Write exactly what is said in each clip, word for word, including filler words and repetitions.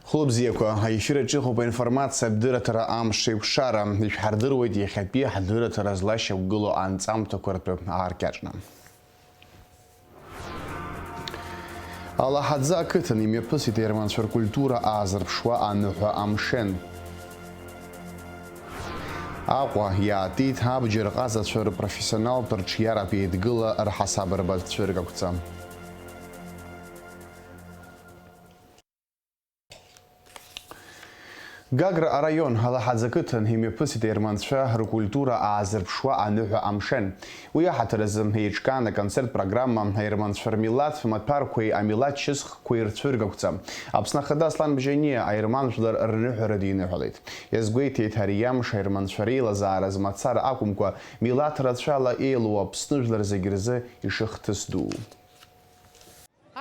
Хәылбзиақәа, аефир аҿы иҟоуп аинформациа адырраҭара амш еиқәшара. Ишәҳардыруеит иахьатәи ҳдырраҭара злашьақәгылоу анҵамҭақәа ртәы ааркьаҿны. Алаҳаӡы ақыҭан имҩаԥысит аерманцәа ркультура аазырԥшуа аныҳәа амшын. Аҟәа иаатит абџьар ҟазацәа рпрофессионалтә рҿиаратә еидгыла рҳасабырбатә цәыргақәҵа. Гагра араион Алаҳаӡы ақыҭан имҩаԥысит аерманцәа ркультура аазырԥшуа аныҳәа амшын. Уи аҳаҭыр азы еиҿкаан аконцерттә программа аерманцәа рмилаҭ маҭәарқәеи амилаҭ шьыцхқәеи рцәыргақәҵа. Аԥсны Ахада Аслан Бжьаниа аерман жәлар рныҳәара диныҳәалеит. Иазгәеиҭеит, ари амш аерманцәа реилазааразы мацара акәымкәа, милаҭ рацәала еилоу Аԥсны жәлар зегьы рзы ишыхҭыс дуу.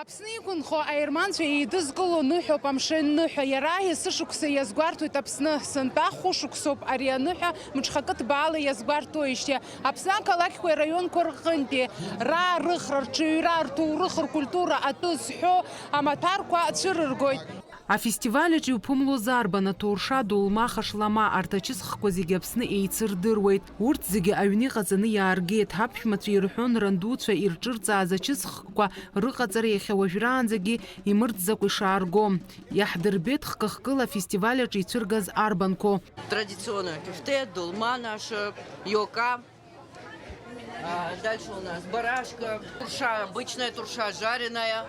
Аԥсны иқәынхо аерманцәа еидызкыло ныҳәоуп амшын ныҳәа. Иара есышықәса иазгәарҭоит Аԥсны. Сынтәа хәышықәсоуп ари аныҳәа мҽхакы ҭбаала иазгәарҭоижьҭеи. Аԥсны ақалақьқәеи араионқәа рҟынтәи раарыхра, рҽаҩра, рҭоурых, ркультура атәы зҳәо амаҭәарқәа цәырыргоит. Афестиваль аҿы иуԥымлозар, Банаҭоурша, Долма, Хашлама, арҭ ачысхқәа зегьы Аԥсны еицырдыруеит. Урҭ зегьы аҩны иҟаҵаны иааргеит. Ҳаԥшәмацәа ирҳәон рандуцәа ирҿырҵааз ачысхқәа рыҟаҵара иахьа уажәраанӡагьы имырӡӡакәа ишаарго. Иаҳдырбеит хкы-хкыла афестиваль аҿы ицәыргаз арбанқәоу. Традиционная кюфте, долма наша, йока. А, дальше у нас барашка, турша, обычная турша жареная.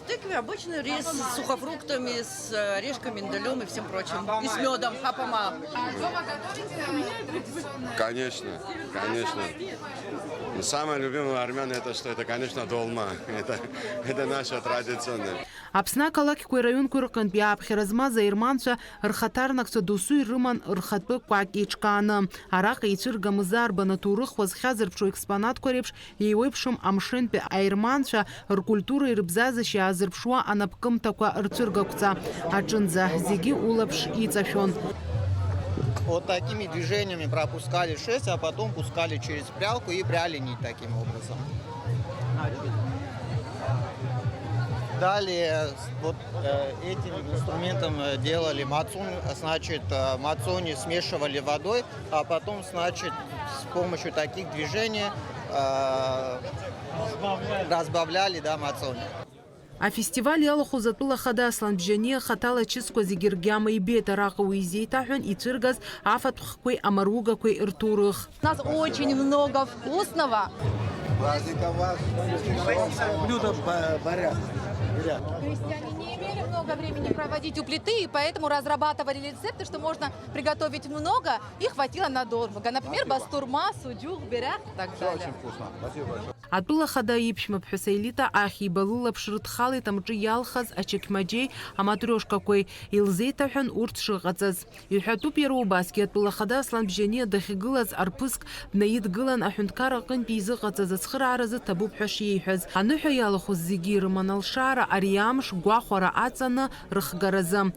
В тыкве обычный рис с сухофруктами, с орешками, миндалём и всем прочим. И с мёдом, хапама. Конечно, конечно. Но самое любимое у армян это что? Это, конечно, долма. Это, это наша традиционная. Аԥсны ақалақьқәеи раионқәеи рҟынтә иааԥхьара змаз аерманцәа рхаҭарнакцәа досу ирыман рхатәы кәакь еиҿкааны. Араҟа ицәыргамызаар, Банаҭоурых уазхьазырԥшуа експонатқәа реиԥш еиуеиԥшым амшынтәи аерманцәа ркультуреи рыбзазашьеи аазырԥшуа анапкымҭақәа рцәыргақәҵа аҿынӡа зегьы улаԥш иҵашәон. Вот такими движениями пропускали шерсть, а потом пускали через прялку и пряли нить таким образом. Значит, далее вот, э, этим инструментом, э, делали мацун, значит, э, мацуни смешивали водой, а потом, значит, с помощью таких движений, э, разбавляли, да, мацуни. Афестиваль иалахәыз атәыла ахада Аслан Бжьаниа хаҭала ачысқәа зегьы ргьама ибеит. Араҟа уи изеиҭаҳәан ицәыргаз афатә хқәеи амаругақәеи рҭоурых. У нас очень много вкусного. Блюдо ба-, баря. То есть они не имели много времени проводить у плиты, и поэтому разрабатывали рецепты, что можно приготовить много, и хватило надолго. Например, бастурма, суджук, берях и так далее. Всё очень вкусно. Спасибо большое. Атәыла ахада иԥшәмаԥҳәыс Елита Ахиба лылаԥш рыдхалеит амҿы иалхыз ачақьмаџьеи аматрёшкақәеи, илзеиҭаҳәан урҭ шыҟаҵаз. Иҳәатәуп иара убасгьы, атәыла ахада Аслан Бжьаниа дахьгылаз арԥыск днаидгылан, аҳәынҭқар аҟынтәи изыҟаҵаз ацхырааразы ҭабуп ҳәа шиеиҳәаз. Аныҳәа иалахәыз зегьы ирыман алшара, ари амш гәахәара аҵаны рыхгаразы.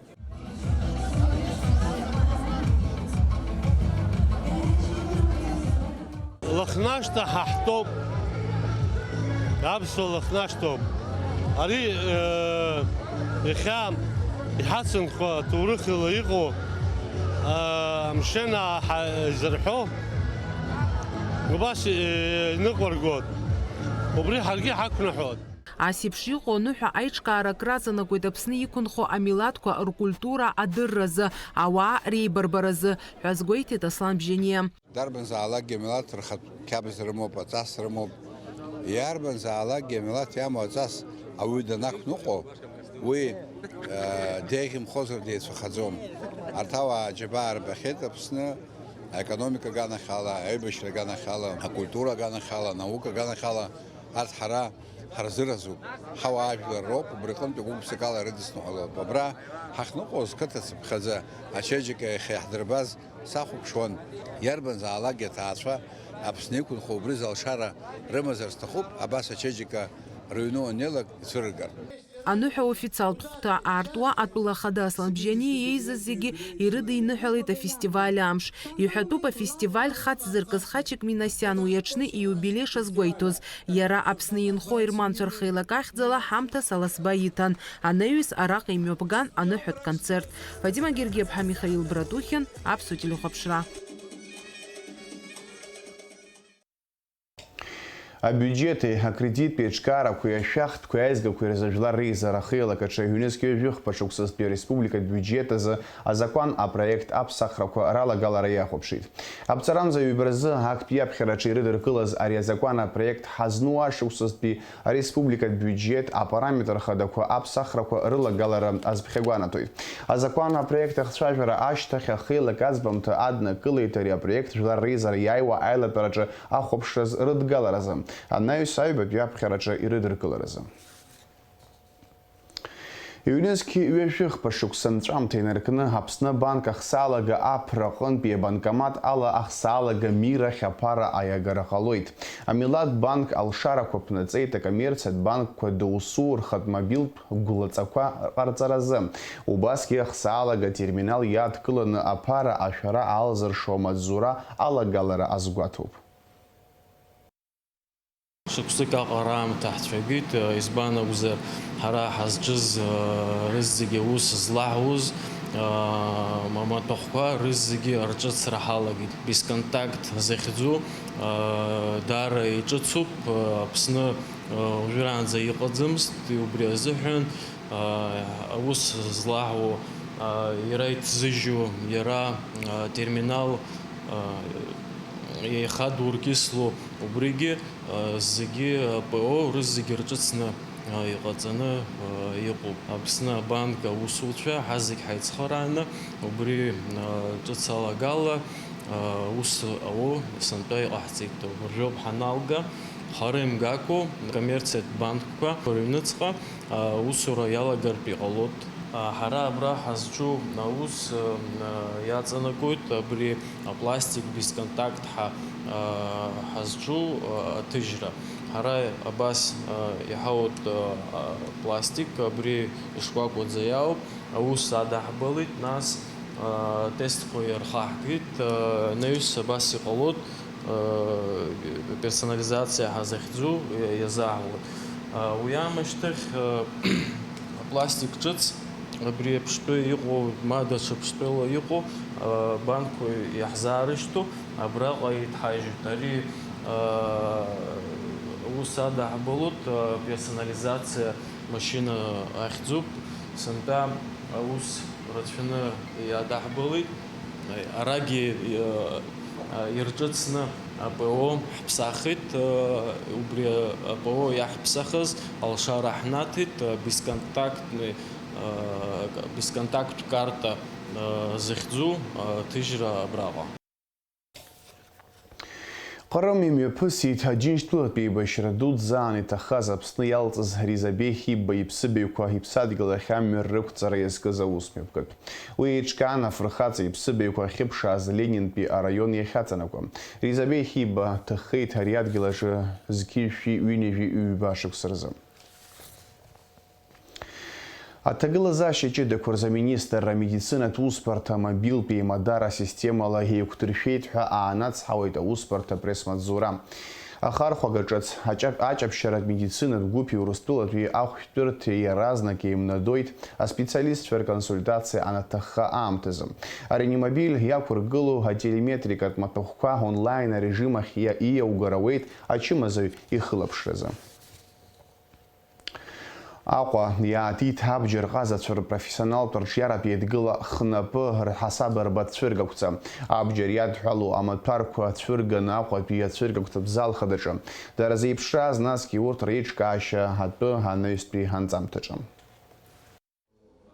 Лыхнашҭа ҳа ҳтәоуп. Аԥсуа лыхнашҭоуп. Ари, э, иахьа иҳацынхо аҭоурыхла иҟоу, э, амшын ааҳа изырҳәо убас, э, иныҟәыргоит. Убри ҳаргьы ҳақәнаҳәоит. Ас еиԥш иҟоу аныҳәа аиҿкаара акраҵанакуеит Аԥсны иқәынхо амилаҭқәа ркультура адырразы, ауаа реибарбаразы, ҳәа азгәеиҭеит Аслан Бжьаниа. Дарбанзаалакгьы амилаҭ рхатә қьабз рымоуп, аҵас рымоуп. Иарбанзаалакгьы амилаҭ иамоу аҵас ауаҩы данақәныҟәо, уи, э, деиӷьымхозар деицәахаӡом. Арҭ ауаа аџьабаа рбахьеит Аԥсны, аекономика аганахьала, аибашьра аганахьала, акультура аганахьала, анаука аганахьала. Арҭ ҳара ҳарзыразуп, ҳауаажәлар роуп, убри аҟынтә гәык-ԥсыкала ирыдысныҳәалоуп. Абра ҳахьныҟәоз, қыҭа цыԥхьаӡа ачеиџьыка иахьа иаҳдырбаз сахәаԥшуан, иарбанзаалакгьы аҭаацәа Аԥсны иқәынхо убри залшара рымазар сҭахуп, абас ачеиџьыка рыҩны уаннеилак ицәырыргар. Аныҳәа официалтә хәҭа аартуа атәыла ахада Асланбжьаниа иеизаз зегьы ирыдиныҳәалеит афестиваль амш. Иҳәатәуп, афестиваль хацзыркыз Хачик Минасиан уи аҽны ииубилеи шазгәеиҭоз. Иара Аԥсны инхо аерманцәа рхеилак ахьӡала ҳамҭас аласба иҭан. Анаҩс араҟа имҩаԥган аныҳәатә концерт. Фатима Гергиаԥҳа, Михаил Братухин, Аԥсуа телехәаԥшра. Абиуџьети акредиттәи аиҿкаарақәеи ашәахтәқәеи аизгақәеи рзы Жәлар Реизара ахеилак аҿы ҩнызқьи ҩажәи хԥа шықәсазтәи ареспубликатә биуџьет азы азакәан апроект аԥсахрақәа ралагалара иахәаԥшит. Аԥҵаранӡа ҩба рзы актәи аԥхьараҿы ирыдыркылаз ари азакәан апроект ҳазну ашықәсазтәи ареспубликатә биуџьет апараметр хадақәа аԥсахрақәа рылагалара азԥхьагәанаҭоит. Азакәан апроект ахцәажәара ашьҭахь ахеилак аӡбамҭа аднакылеит ари апроект Жәлар Реизара иааиуа аилатәараҿы ахәаԥшраз рыдгаларазы, анаҩс аҩбатәи аԥхьараҿы ирыдыркыларазы. Ҩнызқь ҩажәи хԥа шықәса анҵәамҭа инаркны, Аԥсны абанк ахсаалага аԥра аҟынтәи абанкомат ала ахсаалага Мир ахь аԥара аиагара ҟалоит. Амилаҭ банк алшарақәа ԥнаҵеит акоммерциатә банкқәа доусу рхатә мобилтә гәлаҵақәа ҟарҵаразы. Убасгьы ахсаалага атерминал иадкыланы аԥара ашәара аалзыршо амаҵзура алагалара азгәаҭоуп. Шықәсык аҟара аамҭа ҳцәагеит, избан акәзар, ҳара ҳазҿыз, рызегьы аус злаҳуз, амаҭәахәқәа рызегьы рҿыцра ҳалагеит. Бесконтакт захьӡу, даара иҿыцуп, Аԥсны, уажәраанӡа иҟаӡамызт, убри азыҳәан, аус злаҳуа, иара иҭзыжьу, иара, атерминал, еихадуркьысло, убригьы, зегьы, ПО рызегьы рҿыцны, иҟаҵаны, иҟоуп. Аԥсны абанк аусуцәа ҳазегь ҳаицхырааны, убри, ҿыц алагала, аус ауа сынтәа иҟаҳҵеит. Уажәоуп ҳаналга, хара имгакәа, коммерциатә банкқәа рыҩныҵҟа, аусура иалагартә иҟалоит. Ҳара абра ҳазҿу аус, иаҵанакуеит абри апластик бесконтакт ҳа, ҳазҿу аҭыжьра. Ҳара абас иҳауеит апластик, абри ишкәакәаӡа иаауп, аус адаҳбалеит, нас, тестқәа иархаҳгеит, наҩс абас иҟалоит, персонализациа ҳазахьӡу иазааҳауеит. Уи аамышьҭахь, апластик ҿыц, абри аԥштәы иҟоу, ма даҽа ԥштәыла иҟоу, банкқәа иаҳзаарышьҭуа, абраҟа иҭҳажьуеит. Ари, аус адаҳбалоит, персонализациа машьына ахьӡуп. Сынтәа аус рацәаны иадаҳбалеит. Арагьы, ирҿыцны АПО ҳԥсахит. Убри АПО иаҳԥсахыз алшара ҳнаҭеит, бесконтактный, бесконтакттә карта захьӡу аҭыжьра абраҟа. Ҟрым имҩаԥысит Аџьынџьтәылатә еибашьра дуӡӡа аан иҭахаз Аԥсны иалҵыз Ризабеи Хибба иԥсыбаҩқәа иԥсадгьыл ахь амҩа рықәҵара иазкыз аусмҩаԥгатә. Уи еиҿкаан афырхаҵа иԥсыбаҩқәа ахьыԥшааз Ленинтәи араион иахьаҵанакуа. Ризабеи Хибба дҭахеит ари адгьыл аҿы зқьи жәшәи ҩынҩажәи ҩба шықәса рзы. Аҭагылазаашьа ҷыдақәа рзы аминистрра амедицинатә усбарҭа мобилтә еимадара асистемала еиқәдыршәеит ҳәа аанацҳауеит аусбарҭа апресс-маҵзура. Ахархәага ҿыц аҷап-, аҷаԥшьаратә медицинатә гәыԥи Урыстәылатәи ахәшәтәырҭеи иаразнак еимнадоит аспециалистцәа рконсультациа анаҭахха аамҭазы. Ареанимобиль иақәыргылоу ателеметрикатә маҭәахәқәа онлайн арежим ахь иа-, ииаугар ауеит ачымазаҩ ихылаԥшразы. Аҟәа иаатит абџьар ҟазацәа рпрофессионалтә арҿиаратә еидгыла «Хнапы» рҳасаб арбатә цәыргақәҵа. Абџьар иадҳәалоу амаҭәарқәа цәырганы Аҟәатәи ацәыргақәҵатә зал хадаҿы. Дара зеиԥшраз, насгьы урҭ реиҿкаашьа атәы анаҩстәи анҵамҭаҿы.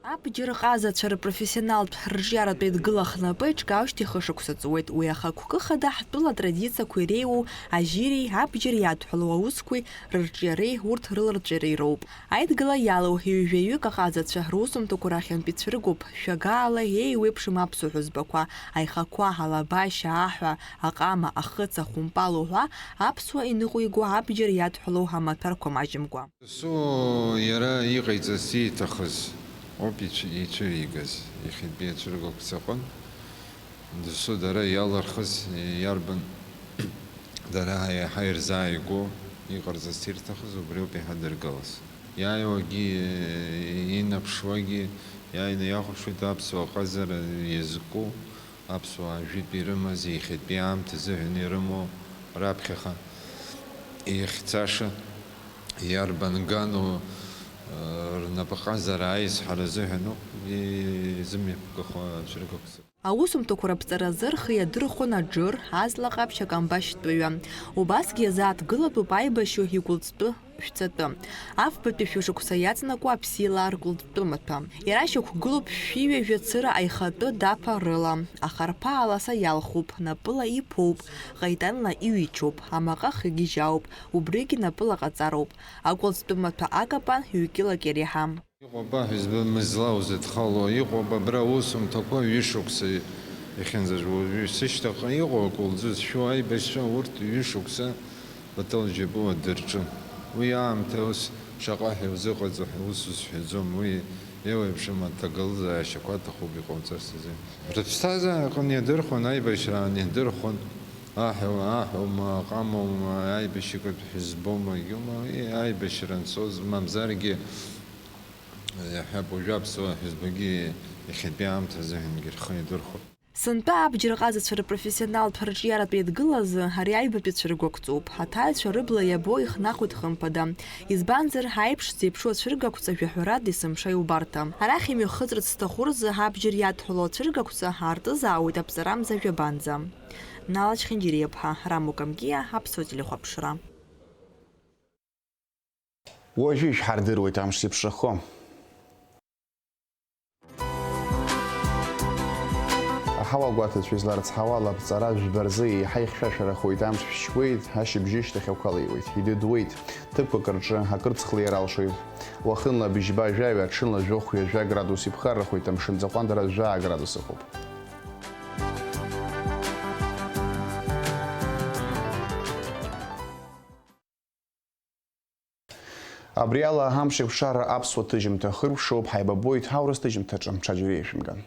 Абџьар ҟазацәа рпрофессионалтә рҿиаратә еидгыла хнапы еиҿкаауеижьҭеи хышықәса ҵуеит. Уи ахықәкы хада ҳтәыла атрадициақәа иреиуоу ажьиреи абџьар иадҳәалоу аусқәеи рырҿиареи урҭ рыларҵәареи роуп. Аидгыла иалоу ҩажәаҩык аҟазацәа русумҭақәа рахьынтә ицәыргоуп шәагаала еиуеиԥшым аԥсуа ҳәызбақәа, аихақәа, алабашьа, аҳәа, аҟама, ахыц, ахәымпал уҳәа аԥсуа иныҟәиго абџьар иадҳәалоу амаҭәарқәа маҷымкәа. Досу иара иҟаиҵарц ииҭахыз ауп ицәы-, ицәыҩигаз иахьатәи ацәыргақәҵаҟынтә. Досу дара иалырхыз иарбан, дара еиҳа ирзааигәоу, иҟарҵарц ирҭахыз убриоуп иаҳа дыргылаз. Иааиуагьы, инаԥшуагьы, иааины иахәаԥшуеит аԥсуа ҟазара иазку, аԥсуаа жәытә ирымаз, иахьатәи аамҭа азыҳәан ирымоу, раԥхьаҟа иахьцаша, иарбан гану, рнапаҟазара аизҳара азыҳәан ауп изымҩаԥгахо ацәыргақәҵа. Аусумҭақәа раԥҵаразы рхы иадырхәон аџыр, аҵла ҟаԥшь, акамбашьтәыҩа. Убасгьы иазааҭгылатәуп аибашьҩы икәылҵтәы шәҵатәы. Афбатәи шәышықәса иаҵанакуа аԥсилаа ркәылҵтәы маҭәа. Иара шьақәгылоуп шәи ҩажәа цыра аихатәы даԥа рыла. Ахарԥа аласа иалхуп, напыла иԥоуп, ҟаитанла иҩычоуп, амаҟа хыгьежьаауп, убригьы напыла ҟаҵароуп. Акәылҵтәы маҭәа акапан ҩ-килак иреиҳам. Иҟоуп аҳәызба мызла узыдхало, иҟоуп абра аусумҭақәа ҩышықәса иахьынӡажәуа, уажәы сышьҭахьҟа иҟоу акәылӡы зшәу аибашьцәа урҭ ҩышықәса Батал Џьапуа дырҿын. Уи аамҭа ус шаҟа ҳәа иузыҟаҵо ҳәа ус узҳәаӡом, уи еиуеиԥшым аҭагылазаашьақәа аҭахуп иҟауҵарц азы. Рыԥсҭазаараҟны иадырхәон, аибашьраан иадырхәон, аҳәа-, аҳәоума, аҟамоума, аибашьыгатә ҳәызбоума, егьума, уи аибашьра анцоз, мамзаргьы, иаҳҳәап, уажәы аԥсуаа ҳәызбагьы иахьатәи аамҭа азыҳәангьы рхы иадырхәон. Сынтәа абџьар ҟазацәа рпрофессионалтә рҿиаратә еидгылазы ари аҩбатәи цәыргақәҵоуп. Аҭаҩцәа рыбла иабо ихнахуеит хымԥада. Избанзар, аиԥш зеиԥшу ацәыргақәҵа жәаҳәарада есымша иубарҭам. Арахь имҩахыҵырц зҭаху рзы абџьар иадҳәалоу ацәыргақәҵа аартызаауеит аԥҵарамза жәабанӡа. Нала Чхинџьириаԥҳа, Рамо Камкиа, Аԥсуа телехәаԥшра. Уажәы ишәҳардыруеит амш зеиԥшрахо. Аҳауа гәаҭацәа изларыцҳауа алаԥҵара жәба рзы еиҳа ихьшәашәарахоит, амш шәшьуеит, ашьыбжьышьҭахь ақәа леиуеит, идыдуеит, ҭыԥқәак рҿы акырцх леир алшоит. Уахынла быжьба жәаҩа, аҽынла жәохә ҩажәа градус иԥхаррахоит, амшын ҵаҟәандара жәаа градус ыҟоуп. Абри ала амш еиқәшара аԥсуа ҭыжьымҭа хыркәшоуп, ҳаибабоит аурыс ҭыжьымҭаҿы, ҽаџьара еишәымган.